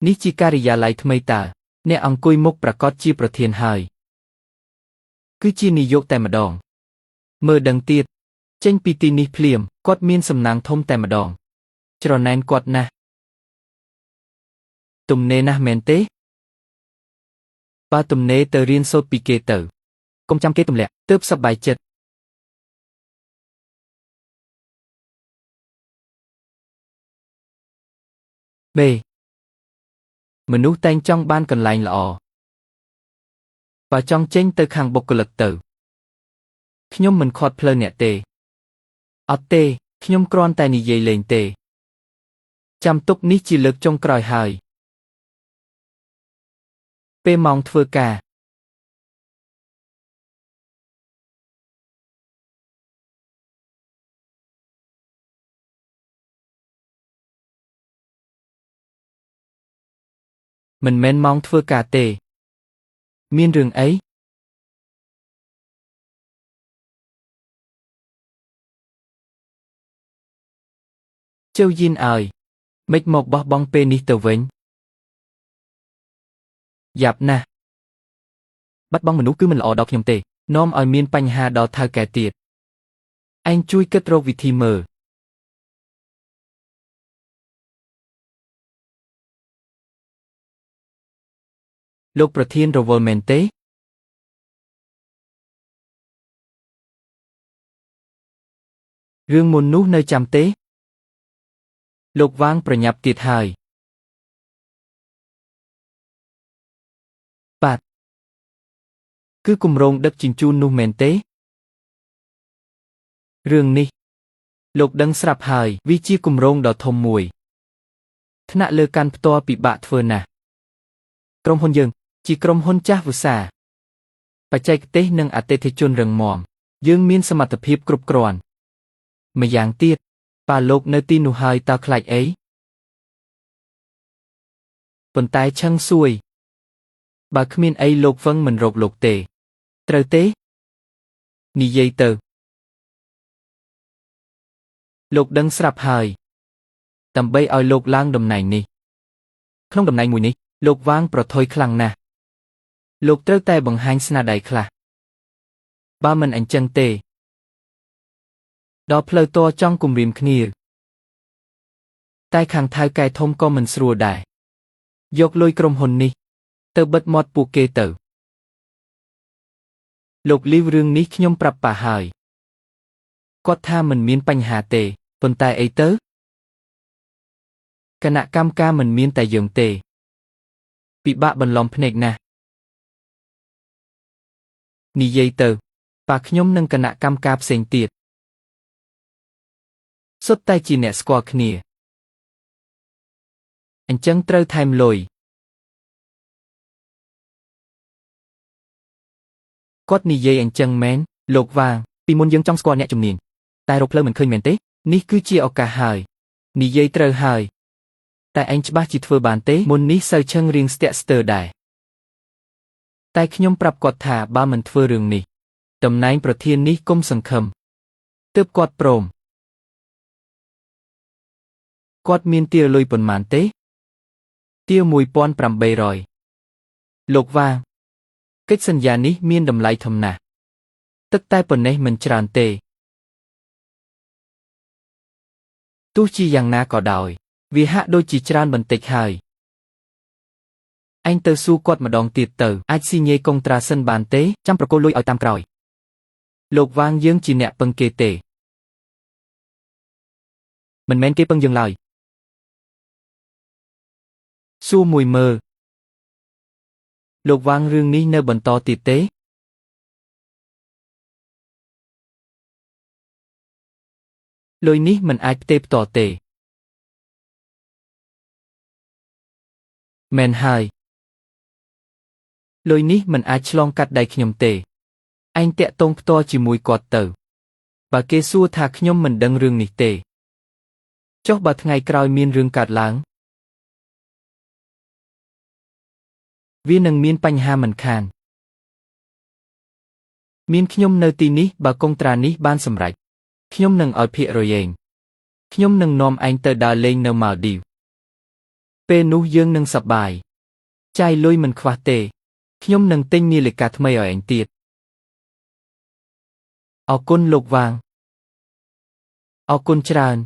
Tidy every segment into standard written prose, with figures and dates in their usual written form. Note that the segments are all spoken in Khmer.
នេះជាការិយាល័យថ្មីតើអ្នកអង្គុយមុខប្រកាសជាប្រធានហើយគឺជានាយកតែម្ដងមើលដឹងទៀតចេញពីទីនេះភ្លាមគាត់មានសំណាងធំតែម្ដងច្រណែនគាត់ណាស់ទំនេរណាស់មែនទេបើទំនេរទៅរៀនសូត្រពីគេទៅកុំចាំគេទម្លាក់ទើបសប្បាយចិត្តបេមនុស្សតែងចង់បានកន្លែងល្អបើចង់ចេញទៅខាងបុគ្គលិកទៅខ្ញុំមិនខាត់ផ្លូវអ្នកទេអត់ទេខ្ញុំគ្រាន់តែនិយាយលេងទេចាំទុកនេះជាលើកចុងក្រោយហើយពេលម៉ោងធ្វើការមិនមែនម៉ោងធ្វើការទេមានរឿងអីជៅយីនអើយម៉េចមកបោះបង់ពេលនេះទៅវិញយ៉ាប់ណាស់បាត់បង់មនុស្សគឺមិនល្អដល់ខ្ញុំទេនាំឲ្យមានបញ្ហាដល់ថៅកែទៀតឯងជួយគិតរកវិធីមើលលោកប្រធានរវល់មែនទេរឿងមុននោះនៅចាំទេលោកវាងប្រញាប់ទៀតហើយបាទគឺគម្រោងដឹកជញ្ជូននោះមែនទេរឿងនេះលោកដឹងស្រាប់ហើយវាជាគម្រោងដ៏ធំមួយថ្នាក់លើកាន់ផ្ទាល់ពិបាកធ្វើណាស់ក្រុមហ៊ុនយើងជាក្រុមហ៊ុនចាស់វស្សាបច្ចេកទេសនិងអតិថិជនរឹងមាំយើងមានសមត្ថភាពគ្រប់គ្រាន់ម្យ៉ាងទៀតប៉ាលោកនៅទីនោះហើយតើខ្លាចអីប៉ុន្តែឆឹងសួយបើគ្មានអីលោកវឹងមិនរកលោកទេត្រូវទេនិយាយទៅលោកដឹងស្រាប់ហើយដើម្បីឲ្យលោកឡើងតំណែងនេះក្នុងតំណែងមួយនេះលោកវាងប្រថុយខ្លាំងណាស់លោកត្រូវតែបង្ហាញស្នាដៃខ្លះបើមិនអញ្ចឹងទេដល់ផ្លូវតចង់គំរាមគ្នាតែខាងថៅកែធំក៏មិនស្រួលដែរយកលុយក្រុមហ៊ុននេះទៅបិទមាត់ពួកគេទៅលោកលីវរឿងនេះខ្ញុំប្រាប់ប៉ាហើយគាត់ថាមិនមានបញ្ហាទេប៉ុន្តែអីទៅគណៈកម្មការមិនមានតែយើងទេពិបាកបន្លំភ្នែកណាស់និយាយទៅប៉ាខ្ញុំនិងគណៈកម្មការផ្សេងទៀតសុទ្ធតែជាអ្នកស្គាល់គ្នាអញ្ចឹងត្រូវថែមលុយគាត់និយាយអញ្ចឹងមែនលោកវាងពីមុនយើងចង់ស្គាល់អ្នកជំនាញតែរកផ្លូវមិនឃើញមែនទេនេះគឺជាឱកាសហើយនិយាយត្រូវហើយតែឯងច្បាស់ជាធ្វើបានទេមុននេះសូវឈឹងរៀងស្ទាក់ស្ទើរដែរតែខ្ញុំប្រាប់គាត់ថាបើមិនធ្វើរឿងនេះតំណែងប្រធាននេះគុំសង្ឃឹមទើបគាត់ព្រមគាត់មានទារលុយប៉ុន្មានទេទារ1800លោកវាងកិច្ចសន្យានេះមានតម្លៃធំណាស់ទឹកតែប៉ុណ្ណេះមិនច្រើនទេទោះជាយ៉ាងណាក៏ដោយវាហាក់ដូចជាច្រើនបន្តិចហើយឯងទៅសួរគាត់ម្ដងទៀតទៅអាចស៊ីញ៉េកុងត្រាសិនបានទេចាំប្រគល់លុយឲ្យតាមក្រោយលោកវាងយើងជាអ្នកពឹងគេទេមិនមែនគេពឹងយើងឡើយសួរមួយមើលលោកវាងរឿងនេះនៅបន្តទៀតទេលុយនេះមិនអាចផ្ទេរផ្ទាល់ទេមែនហើយលុយនេះមិនអាចឆ្លងកាត់ដៃខ្ញុំទេឯងតាក់ទងផ្ទាល់ជាមួយគាត់ទៅបើគេសួរថាខ្ញុំមិនដឹងរឿងនេះទេចុះបើថ្ងៃក្រោយមានរឿងកើតឡើងវានឹងមានបញ្ហាមិនខានមានខ្ញុំនៅទីនេះបើកុងត្រានេះបានសម្រេចខ្ញុំនឹងឲ្យភាគរយឯងខ្ញុំនឹងនាំឯងទៅដើរលេងនៅម៉ាល់ឌីវ ពេលនោះយើងនឹងសប្បាយចាយលុយមិនខ្វះទេខ្ញុំនឹងទិញនាឡិកាថ្មីឲ្យឯងទៀតអរគុណលោកវ៉ាងអរគុណច្រើន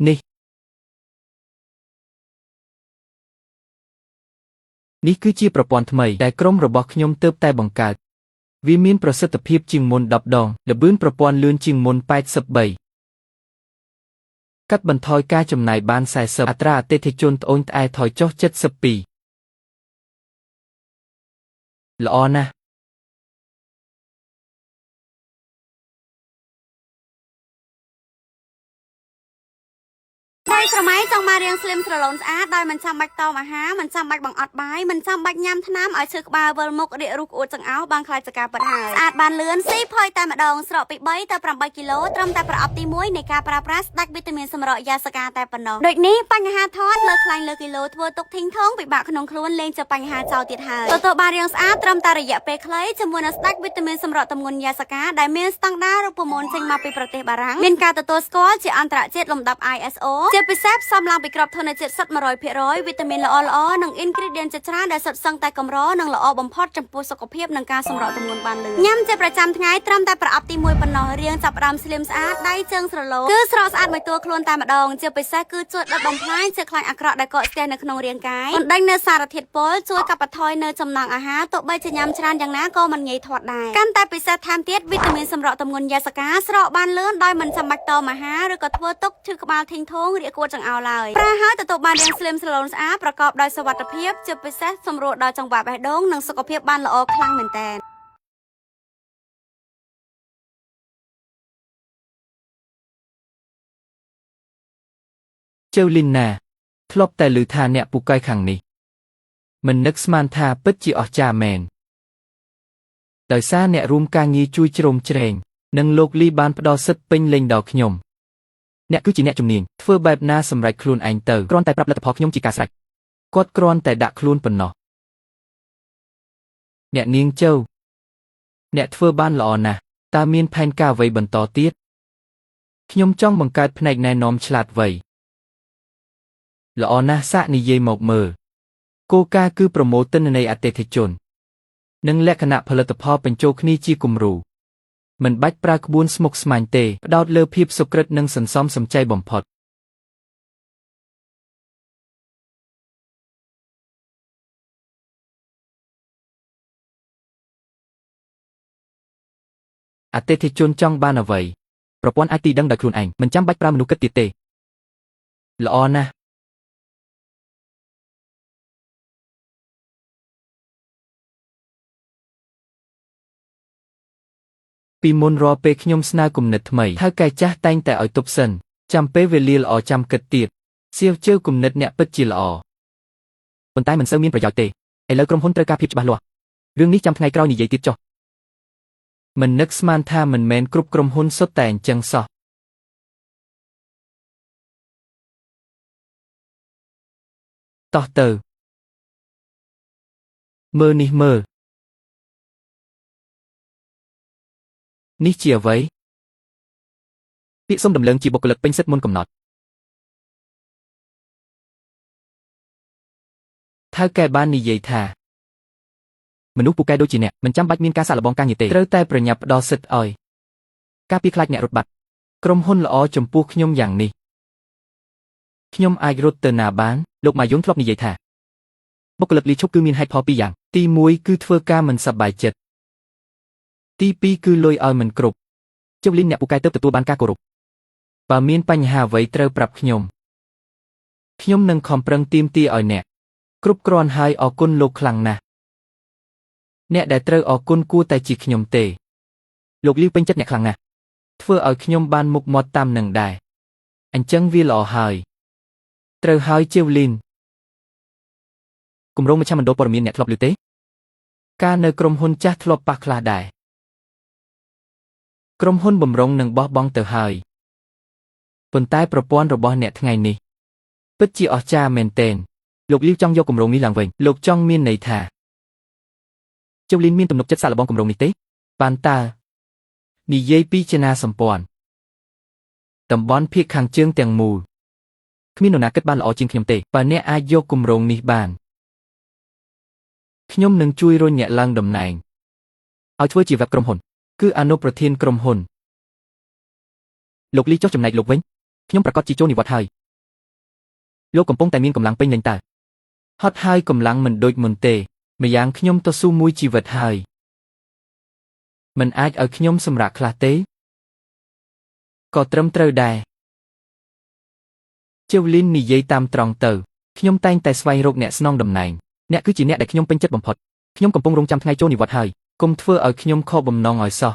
នេះនេះគឺជាប្រព័ន្ធថ្មីដែលក្រុមរបស់ខ្ញុំទើបតែបង្កើតវាមានប្រសិទ្ធភាពជាងមុន10ដងល្បឿនប្រព័ន្ធលឿនជាងមុន83កាត់បន្ថយការចំណាយបាន40អត្រាអតិថិជនត្អូញត្អែថយចុះ72ល្អណាស់ ស្រីស្រមៃចង់មករៀងស្លឹមស្រឡូនស្អាតដោយមិនចាំបាច់តមអាហារមិនចាំបាច់បង្អត់បាយមិនចាំបាច់ញ៉ាំថ្នាំឲ្យឈឺក្បាលវិលមុខរាករូសក្អួតចង្អោរបានខ្លាចចការពិតហើយស្អាតបានលឿនស៊ីផុយតែម្ដងស្រកពី3ទៅ8គីឡូត្រឹមតែប្រអប់ទី1នៃការប្រើប្រាស់ស្ដាច់វីតាមីនសម្រក់យ៉ាសកាតែប៉ុណ្ណោះដូចនេះបញ្ហាធាត់លើខ្លាញ់លើគីឡូធ្វើទុកធីងថងពិបាកក្នុងខ្លួនលេងជាបញ្ហាចោលទៀតហើយទទួលបានរៀងស្អាតត្រឹមតែរយៈពេលខ្លីជាមួយនឹងស្ដាច់វីតាមីនសម្រក់ទម្ងន់យ៉ាសកាដែលមានស្តង់ដាររូបមន្តចេញមកពីប្រទេសបារាំងមានការទទួលស្គាល់ជាអន្តរជាតិលំដាប់ ISO ជាពិសេសផ្សំឡើងពីក្របធនជាតិសុទ្ធ100%វីតាមីនល្អៗនិង ingredient ជាច្រើនដែលសុទ្ធសឹងតែកម្រនិងល្អបំផុតចំពោះសុខភាពនិងការសម្រកទម្ងន់បានលឿនញ៉ាំជាប្រចាំថ្ងៃត្រឹមតែប្រអប់ទី1ប៉ុណ្ណោះរាងចាប់ផ្ដើមស្លៀមស្អាតដៃជើងស្រឡូគឺស្រស់ស្អាតមួយតួខ្លួនតែម្ដងជាពិសេសគឺជួយដុតបំផ្លាញជាតិខ្លាញ់អាក្រក់ដែលកកស្ទះនៅក្នុងរាងកាយបណ្ដេញនៅសារធាតុពុលជួយកាត់បន្ថយនៅចំណង់អាហារទោះបីជាញ៉ាំច្រើនយ៉ាងណាក៏មិនងាយធាត់ដែរកាន់តែពិសេសថែមទៀតវីតាមីនសម្រក់ទម្ងន់យ៉ាសកាស្រកបានលឿនដោយមិនចាំបាច់តមអាហារឬក៏ធ្វើទុកឈឺក្បាលធីងធងរាកគួតចង្អោរឡើយប្រើហើយទទួលបានរាងស្លឹមស្លូនស្អាតប្រកបដោយសុវត្ថិភាពជាពិសេសសម្រួលដល់ចង្វាក់បេះដូងនិងសុខភាពបានល្អខ្លាំងមែនទែន ជៅលីនណាធ្លាប់តែឮថាអ្នកពូកែខាងនេះមិននឹកស្មានថាពិតជាអស្ចារ្យមែនដោយសារអ្នករួមការងារជួយជ្រោមជ្រែងនិងលោកលីបានផ្ដល់សិទ្ធិពេញលេញដល់ខ្ញុំអ្នកគឺជាអ្នកជំនាញធ្វើបែបណាសម្រេចខ្លួនឯងទៅគ្រាន់តែប្រាប់លទ្ធផលខ្ញុំជាការស្រេចគាត់គ្រាន់តែដាក់ខ្លួនប៉ុណ្ណោះអ្នកនាងជៅអ្នកធ្វើបានល្អណាស់តើមានផែនការអ្វីបន្តទៀតខ្ញុំចង់បង្កើតផ្នែកណែនាំឆ្លាតវៃល្អណាស់សាកនិយាយមកមើលគោលការណ៍គឺប្រមូលទិន្នន័យអតិថិជននិងលក្ខណៈផលិតផលបញ្ចូលគ្នាជាគំរូមិនបាច់ប្រើក្បួនស្មុគស្មាញទេផ្ដោតលើភាពសុក្រិតនិងសន្សំសំចៃបំផុតអតិថិជនចង់បានអ្វីប្រព័ន្ធអាចទីដឹងដោយខ្លួនឯងមិនចាំបាច់ប្រើមនុស្សគិតទៀតទេល្អណាស់ពីមុនរាល់ពេលខ្ញុំស្នើគំនិតថ្មីថៅកែចាស់តែងតែឲ្យទប់សិនចាំពេលវេលាល្អចាំគិតទៀតសៀវជើគំនិតអ្នកពិតជាល្អប៉ុន្តែមិនសូវមានប្រយោជន៍ទេឥឡូវក្រុមហ៊ុនត្រូវការភាពច្បាស់លាស់រឿងនេះចាំថ្ងៃក្រោយនិយាយទៀតចុះមិននឹកស្មានថាមិនមែនគ្រប់ក្រុមហ៊ុនសុទ្ធតែអញ្ចឹងសោះតោះទៅមើលនេះមើលនេះជាអ្វីពាក្យសុំដំឡើងជាបុគ្គលិកពេញសិទ្ធិមុនកំណត់ថៅកែបាននិយាយថាមនុស្សពូកែដូចជាអ្នកមិនចាំបាច់មានការសាកល្បងការងារទេត្រូវតែប្រញាប់ផ្ដល់សិទ្ធិឲ្យការពារខ្លាចអ្នករត់បាត់ក្រុមហ៊ុនល្អចំពោះខ្ញុំយ៉ាងនេះខ្ញុំអាចរត់ទៅណាបានលោកម៉ាយុនធ្លាប់និយាយថាបុគ្គលិកលីឈប់គឺមានហេតុផលពីរយ៉ាងទី1គឺធ្វើការមិនសប្បាយចិត្តទី2គឺលុយឲ្យមិនគ្រប់ជូលីនអ្នកពូកែទើបទទួលបានការគោរពបើមានបញ្ហាអ្វីត្រូវប្រាប់ខ្ញុំខ្ញុំនឹងខំប្រឹងទាមទារឲ្យអ្នកគ្រប់គ្រាន់ហើយអរគុណលោកខ្លាំងណាស់អ្នកដែលត្រូវអរគុណគួរតែជាខ្ញុំទេលោកលីវពេញចិត្តអ្នកខ្លាំងណាស់ធ្វើឲ្យខ្ញុំបានមុខមាត់តាមនឹងដែរអញ្ចឹងវាល្អហើយត្រូវហើយជៀវលីនគម្រោងមជ្ឈមណ្ឌលព័ត៌មានអ្នកធ្លាប់ឮទេការនៅក្រុមហ៊ុនចាស់ធ្លាប់ប៉ះខ្លះដែរ ក្រុមហ៊ុនបំរុងនឹងបោះបង់ទៅហើយប៉ុន្តែប្រព័ន្ធរបស់អ្នកថ្ងៃនេះពិតជាអស្ចារ្យមែនទែនលោកលីវចង់យកគម្រោងនេះឡើងវិញលោកចង់មានន័យថាជូលីនមានទំនុកចិត្តសាកល្បងគម្រោងនេះទេបានតើនិយាយពីចនាសម្ព័ន្ធតំបន់ភាគខាងជើងទាំងមូលគ្មាននរណាគិតបានល្អជាងខ្ញុំទេបើអ្នកអាចយកគម្រោងនេះបានខ្ញុំនឹងជួយរុញអ្នកឡើងតំណែងឲ្យធ្វើជាវ៉ាប់ក្រុមហ៊ុនគឺអនុប្រធានក្រុមហ៊ុនលោកលីចុះចំណែកលោកវិញខ្ញុំប្រកាសជាចូលនិវត្តន៍ហើយលោកកំពុងតែមានកម្លាំងពេញលេញតើហត់ហើយកម្លាំងមិនដូចមុនទេម្យ៉ាងខ្ញុំទៅស៊ូមួយជីវិតហើយមិនអាចឲ្យខ្ញុំសម្រាកខ្លះទេក៏ត្រឹមត្រូវដែរជេវលីននិយាយតាមត្រង់ទៅខ្ញុំតែងតែស្វែងរកអ្នកស្នងតំណែងអ្នកគឺជាអ្នកដែលខ្ញុំពេញចិត្តបំផុតខ្ញុំកំពុងរងចាំថ្ងៃចូលនិវត្តន៍ហើយកុំធ្វើឲ្យខ្ញុំខកបំណងឲ្យសោះ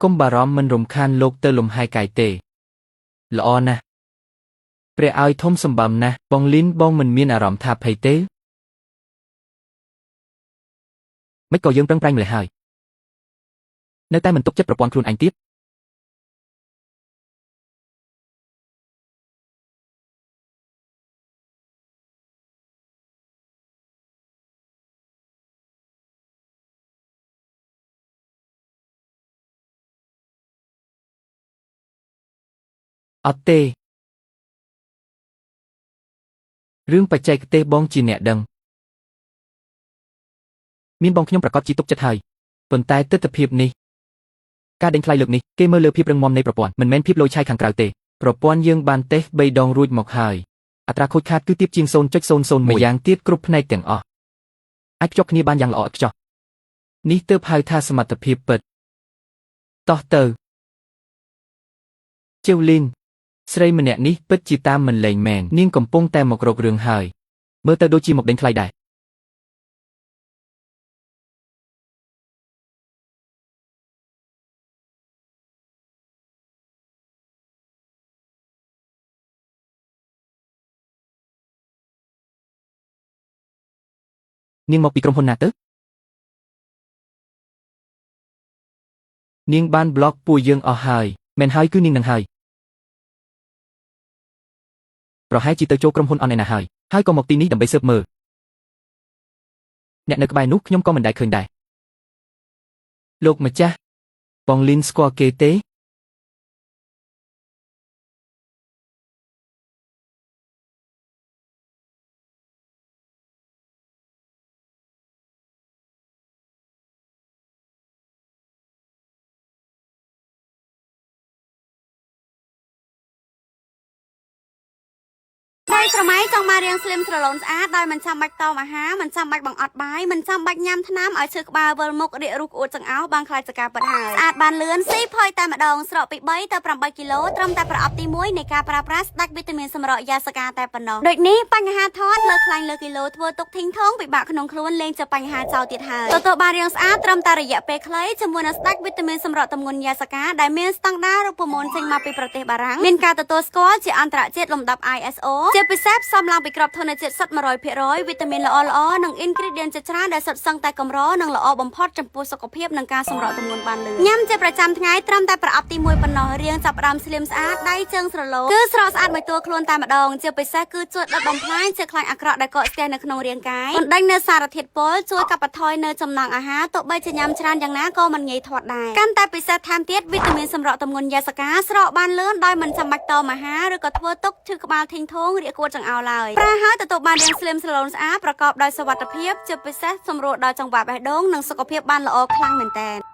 កុំបារម្ភមិនរំខានលោកទៅលំហែកាយទេល្អណាស់ព្រះឲ្យធំសម្បើមណាស់បងលីនបងមិនមានអារម្មណ៍ថាភ័យទេមិនក៏យើងប្រឹងប្រែងម្ល៉េះហើយនៅតែមិនទុកចិត្តប្រព័ន្ធខ្លួនឯងទៀតអត់ទេរឿងបច្ចេកទេសបងជាអ្នកដឹងមានបងខ្ញុំប្រកាសជាទុកចិត្តហើយប៉ុន្តែទិដ្ឋភាពនេះការដេញថ្លៃលើកនេះគេមើលលើភាពរឹងមាំនៃប្រព័ន្ធមិនមែនភាពលយឆាយខាងក្រៅទេប្រព័ន្ធយើងបានតេស្ត3ដងរួចមកហើយអត្រាខូចខាតគឺទាបជាង 0.001 ម្យ៉ាងទៀតគ្រប់ផ្នែកទាំងអស់អាចភ្ជាប់គ្នាបានយ៉ាងល្អឥតខ្ចោះនេះទើបហៅថាសមត្ថភាពពិតតោះទៅជេវលីនស្រីម្នាក់នេះពិតជាតាមមិនលែងមែននាងកំពុងតែមករករឿងហើយមើលទៅដូចជាមកដេញថ្លៃដែរនាងមកពីក្រុមហ៊ុនណាទៅនាងបានប្លុកពួកយើងអស់ហើយមែនហើយគឺនាងនឹងហើយប្រហែលជាទៅចូលក្រុមហ៊ុនអនឯណាហើយហើយក៏មកទីនេះដើម្បីស៊ើបមើលអ្នកនៅក្បែរនោះខ្ញុំក៏មិនដែលឃើញដែរលោកម្ចាស់បងលីនស្គាល់គេទេ ស្រីស្រមៃចង់មករៀងស្លឹមស្រឡូនស្អាតដោយមិនចាំបាច់តមអាហារមិនចាំបាច់បង្អត់បាយមិនចាំបាច់ញ៉ាំថ្នាំឲ្យឈឺក្បាលវិលមុខរាករូសក្អួតចង្អោរបានខ្លាចសការពិតហើយស្អាតបានលឿនស៊ីផុយតែម្ដងស្រកពី3ទៅ8គីឡូត្រឹមតែប្រអប់ទី1នៃការប្រើប្រាស់ស្ដាច់វីតាមីនសម្រក់យ៉ាសកាតែប៉ុណ្ណោះដូចនេះបញ្ហាធាត់លើខ្លាញ់លើគីឡូធ្វើទុកធីងថងពិបាកក្នុងខ្លួនលេងជាបញ្ហាចោលទៀតហើយទទួលបានរៀងស្អាតត្រឹមតែរយៈពេលខ្លីជាមួយនឹងស្ដាច់វីតាមីនសម្រក់ទម្ងន់យ៉ាសកាដែលមានស្តង់ដាររូបមន្តចេញមកពីប្រទេសបារាំងមានការទទួលស្គាល់ជាអន្តរជាតិលំដាប់ ISO ជាពិសេសផ្សំឡើងពីក្របធនជាតិសុទ្ធ100%វីតាមីនល្អៗនិង ingredient ជាច្រើនដែលសុទ្ធសឹងតែកម្រនិងល្អបំផុតចំពោះសុខភាពនិងការសម្រកទម្ងន់បានលឿនញ៉ាំជាប្រចាំថ្ងៃត្រឹមតែប្រអប់ទី1ប៉ុណ្ណោះរាងចាប់ផ្ដើមស្លៀមស្អាតដៃជើងស្រឡូគឺស្រស់ស្អាតមួយតួខ្លួនតែម្ដងជាពិសេសគឺជួយដុតបំផ្លាញជាតិខ្លាញ់អាក្រក់ដែលកកស្ទះនៅក្នុងរាងកាយបណ្ដេញនៅសារធាតុពុលជួយកាត់បន្ថយនៅចំណង់អាហារទោះបីជាញ៉ាំច្រើនយ៉ាងណាក៏មិនងាយធាត់ដែរកាន់តែពិសេសថែមទៀតវីតាមីនសម្រកទម្ងន់យ៉ាសកាស្រកបានលឿនដោយមិនចាំបាច់តមអាហារឬក៏ធ្វើទុកឈឺក្បាលធីងថងរាកគួតចង្អោរឡើយប្រើហើយទទួលបានរាងស្លឹមស្លូនស្អាតប្រកបដោយសុវត្ថិភាពជាពិសេសសម្រួលដល់ចង្វាក់បេះដូងនិងសុខភាពបានល្អខ្លាំងមែនទែន។